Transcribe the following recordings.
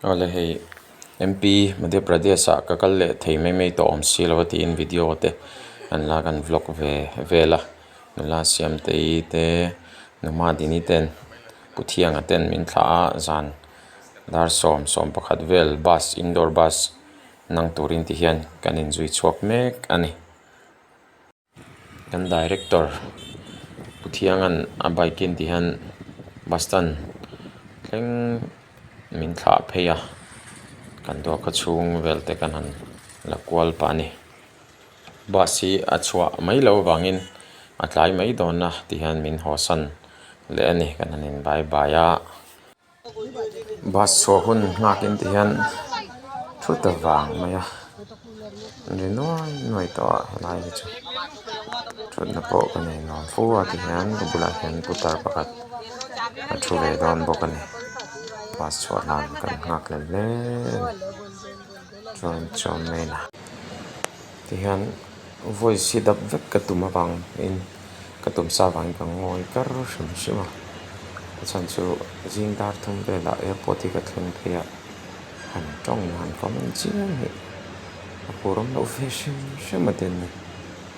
Awle hei MP Madhya Pradesh ah ka kal leh thei mai mai tawh awm si lo a tiin video te an la kan vlog ve vel a nula Siamtei te Numa Dini ten Pu Thianga ten min thlah a zan dar sawm sawm pakhat vel bus indoor bus nang turin ti hian kan inzui chhuak mek a ni. Kan director Pu Thianga'n a bike in ti hian bus stand thleng min thlah phei a kan duak khaw chhung vel te kan han la kual pah a ni bus hi a chhuah mai loh avangin a tlai mai dawn a ti hian min haw san leh a ni kan han in bye bye a. Bus chhuah hun nghak in ti hian thu ta vang mai a ri nuai nuai tawh a helai hi chu thutna pawh ka nei nuam fu a ti hian ka bulah hian putar pakhat a thu ve dawn bawk a ni bus chhuah hlan kan nghak lem hle a ni chuan chuan ti hian voice hi dap vek ka tum avang in. Ka tum sa vangin ka ngawi kar hrim hrim a, a chhan chu zing dar thum velah airport hi ka thleng phei a, han tawng han comment chiam hi a phur awm loh ve hrim hrim a tin ni.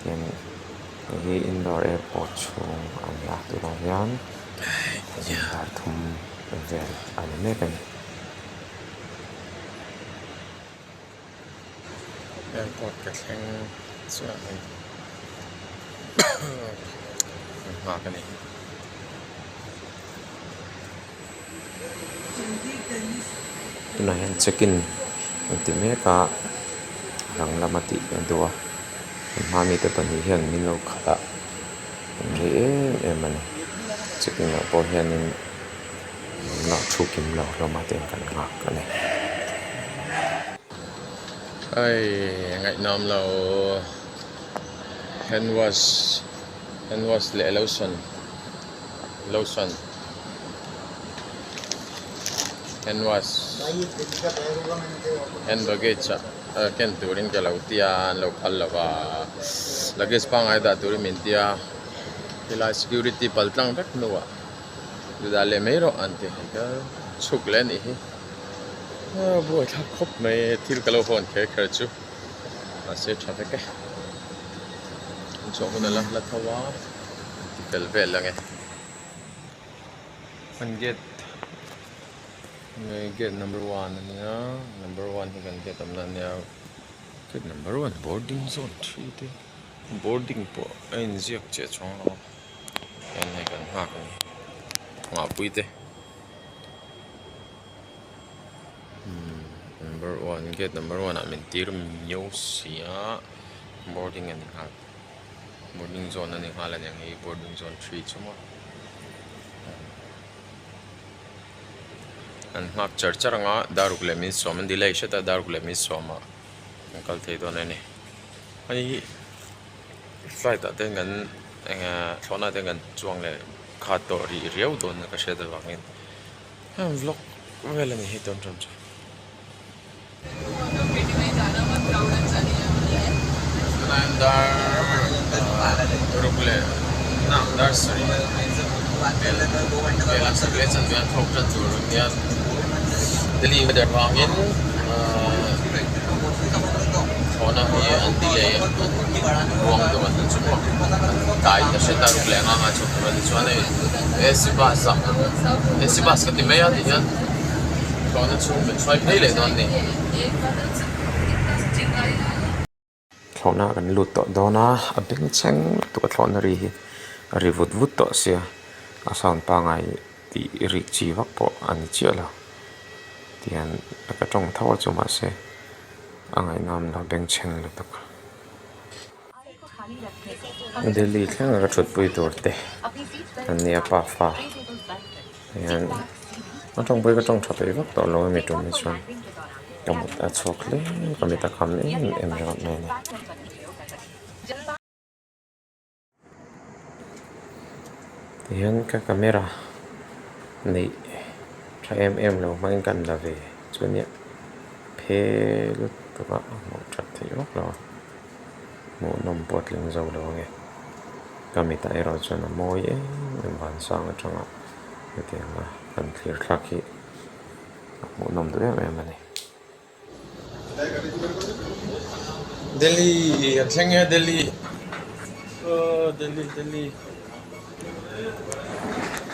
Tin hei hi indoor airport chhung a ni a, tunah hian zing dar thum vel a ni mek a ni. Airport ka thleng chiah hei an nghak a ni. Tunah hian check in an ti mek a rang lama tih a duh a an hma mite pahnih hian min lo khalh a an rei em em a ni check in ah pawh hianin. Lah thu kim lo hlawm a ten kan nghak a ni. Hei ngaihnawm lo hand wash hand wash leh lotion lotion hand wash hand baggage ah ken turin ka lo tia an lo phal lo va luggage pangngai dah turin min tia helai security pal tlang vek hnuah. Dudah leh mai rawh an ti hei ka chhuk leh anih hi a buaithlak khawp mai thil ka lo hawn kher kher chu mahse tha vek e an chhuah hun ala hla tho a ti fel vel ang e an gate gate number one ania number one hi kan gate awmna ania gate number one boarding zone three te boarding pawh a inziak chiah chuang lo a. Hian hei kan nghak a ni nghahpui te umm number one gate number one ah min tir miau si a boarding a ni nghal boarding zone a ni nghal a niang hei boarding zone three chu maw an nghak char char ang a dar ruk leh min sawm an delay hret a dar ruk leh min sawm ah an kal thei dawn a ni hei hi. Flight ah te kan eng thlawhna te kan chuang leh khat tawh rih riau dawn ka hriat avangin heng vlog vel a ni hei tawn tawn chu. Tunah dar ruk leh dar sarih vel vel a sarih leh chanve a thlawk tan tur a nia Delhi weather vangin. Thlawhna hi an delay a ruang deuh an chu maw an tlai ta hret a ruk leh anga anga chhuk tur a ni chuan hei ac bus ah ac bus ka ti mai a tihian thlawhna chhung min hruai phei leh dawn a ni. Thlawhna kan lut tawh dawn a a bengchheng lutuk a thlawhna ri hi a ri vut vut tawh sia a sound pangngai tih rik chi vak pawh a ni chiah lo tihian ka tawng tho a chu mahse a ngaihnawm lo bengchheng lutuk. Delhi thleng a ka thutpui tur te an nia pafa hian a tawngpui ka tawng tha peih vak tawh lo a mi tum hi chuan ka mut a chhuak hle ka mit a kham em em ringawt mai a ni. Tihian ka camera neih tha em em lo hmangin kan la ve chu nia phe lutuk a hmuh that theih vak lo a hmuhnawm pawh a tling zo lo ange ka mitah erawh chuan a mawi em em vansang atanga hetianga kan thlir thlak hi. A hmuhnawm duh em em a ni. Delhi kan thleng e Delhi aw Delhi Delhi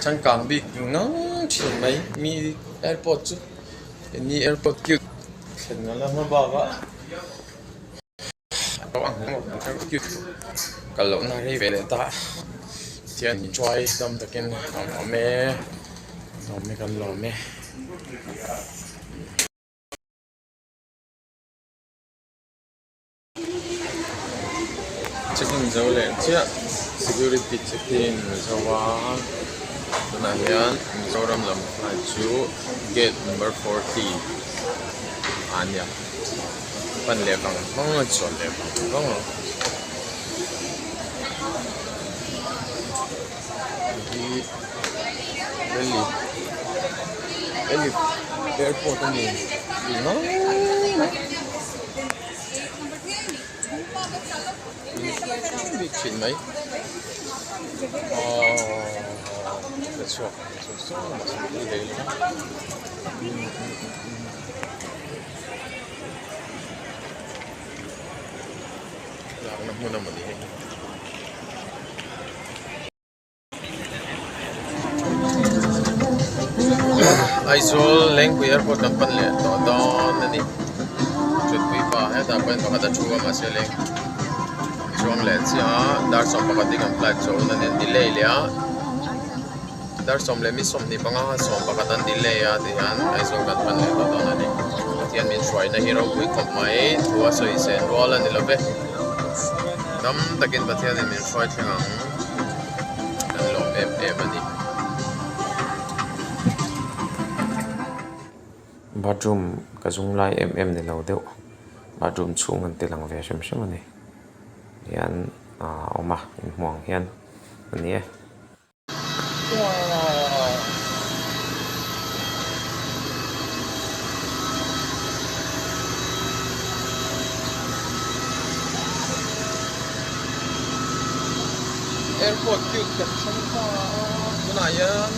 changkang bik ngang thin mai mi airport chu keini airport cute thlen a la hma bak a kal loh na rei ve leh ta tihian min hruai dam takin a awm e lawm e kan lawm e. Check in zo leh chiah security check in zo a tunah hian Mizoram lam flight chu gate number 40 ah a nia pan leh vang vang a chawl leh vang vang a hei hi. Delhi Delhi airport a ni bik thin mai aww ka chhuak lakna hmun a mawni hei. Aizawl Lengpui Airport kan pan leh tawh dawn a ni. Thutpui pa hetah pawhin pakhat a thu a mahse leng chuang leh chiah a dar 11 hi kan flight chu a hun a ni an delay leh a dar 11:25 khan 11 an delay a tihian Aizawl kan pan leh tawh dawn a ni. Pathian min hruaina hi ropui khawp mai thu a sawi sen rual a ni lo ve. Dam takin Pathianin min hruai thleng ang. Kan lawm em em a ni. Bathroom ka zung lai em em ni lo deuh bathroom chhung an ti lang ve hrim hrim a ni hian ah a awm a inhmuh ang hian a ni e. Airport cute kan thleng ta a tunah hian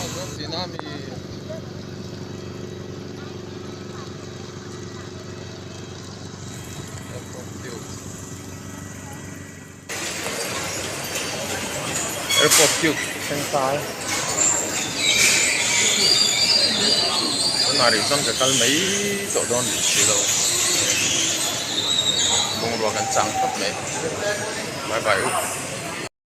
a dawn tihna a mi. Airport cute thleng ta e tunah rih chuan ka kal mai tawh dawn rih si lo bungrua kan chang tawp mai bye bye u.